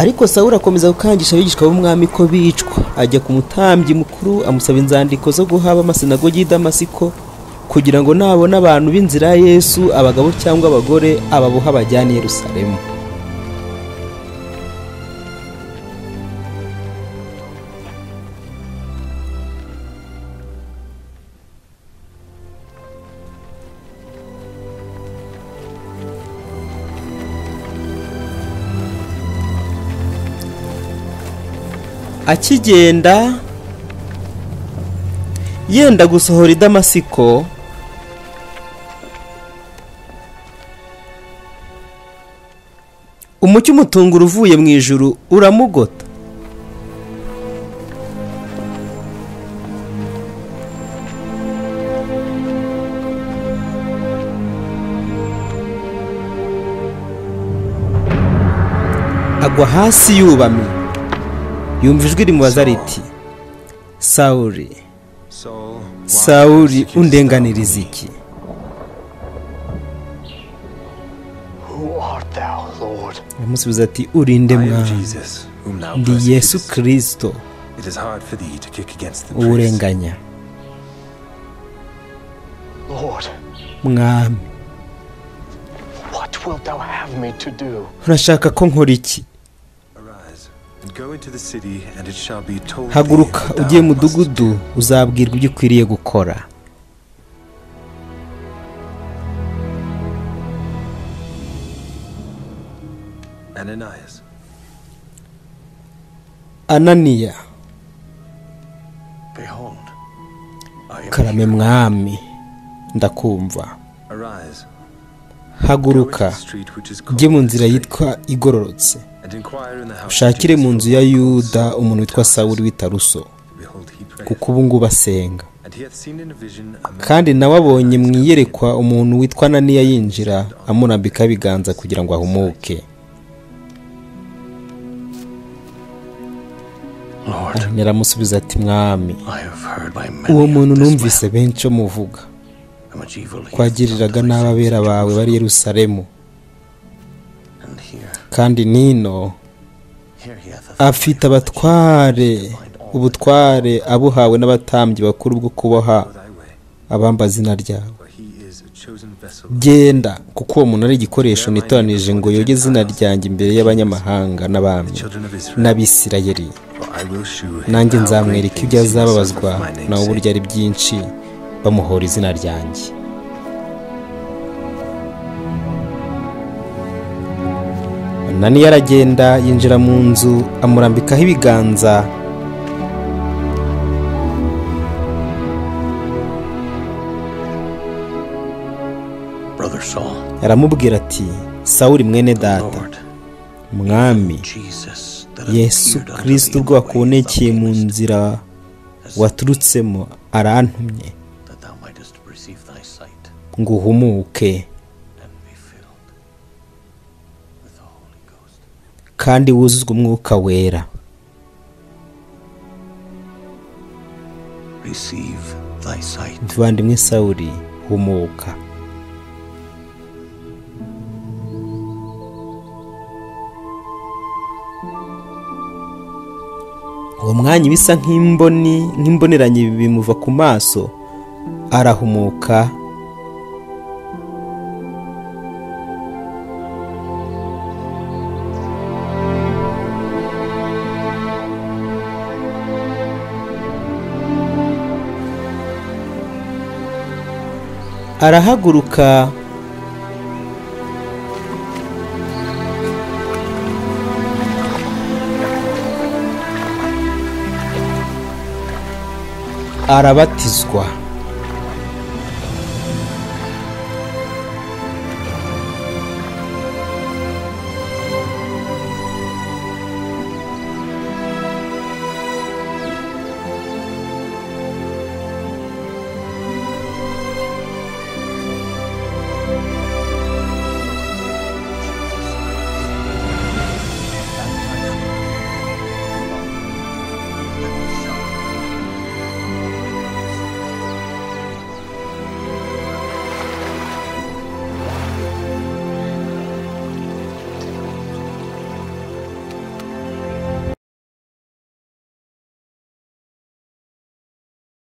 Ariko Sawuli akomeza gukangisha abigishwa b'umwami ko bicwa, ajya ku mutambyi mukuru amusaba inzandiko zo guhaba amasinagogi y'i Damasiko, kugira ngo nabona abantu b'inzira ya Yesu, abagabo cyangwa abagore, ababoha abajyane i Yerusalemu. Akigenda yenda gusohora i Damasiko, umucyo umutungura uvuye mu ijuru uramugota. Agwa hasi yubamye, yumva ijwi rimubaza riti: Sawuli, Sawuli, undenganiriza iki? Aramusubiza ati: Urinde Mwami, ndi Yesu Kristo uwurenganya. Mwami, urashaka ko nkora iki? Haguruka ugiye mu mudugudu, uzabwirwa ibyo ukwiriye gukora. Ananiya: Karame Mwami, ndakumva. Haguruka ujye mu nzira yitwa igororotse, ushakire mu nzu ya Yuda umuntu witwa Sawuli w'i Taruso, kuko ubu ngubu asenga. Kandi nawe abonye mu iyerekwa umuntu witwa Ananiya yinjira, amurambikaho ibiganza kugira ngo ahumuke. Aramusubiza ati: Mwami, uwo muntu numvise benshi bamuvuga, kwagiriraga n'ababera bawe bari Yerusalemu, kandi nino afite abatware ubutware abuhawe n'abatambyi bakuru bwo kuboha abambaza izina ryawe. Genda, kuko uwo muntu ari igikoresho nitoranije ngo yoge izina ryanjye imbere y'abanyamahanga n'abami n'Abisirayeli. Nanjye nzamwereka ibyo azababazwa nawe uburyo ari byinshi bamuhora izina ryanjye. Ananiya aragenda yinjira mu nzu, amurambikaho ibiganza. Aramubwira ati: Sawuli mwene data, Mwami Yesu Kristo ubwo wakubonekeye mu nzira waturutsemo arantumye ngo uhumuke kandi wuzuzwe umwuka wera. Muvandimwe Sawuli, humuka. Uwo mwanya bisa nk'imboni nk'imboneranye bimuva ku maso, arahumuka. Arahaguruka arabatizwa.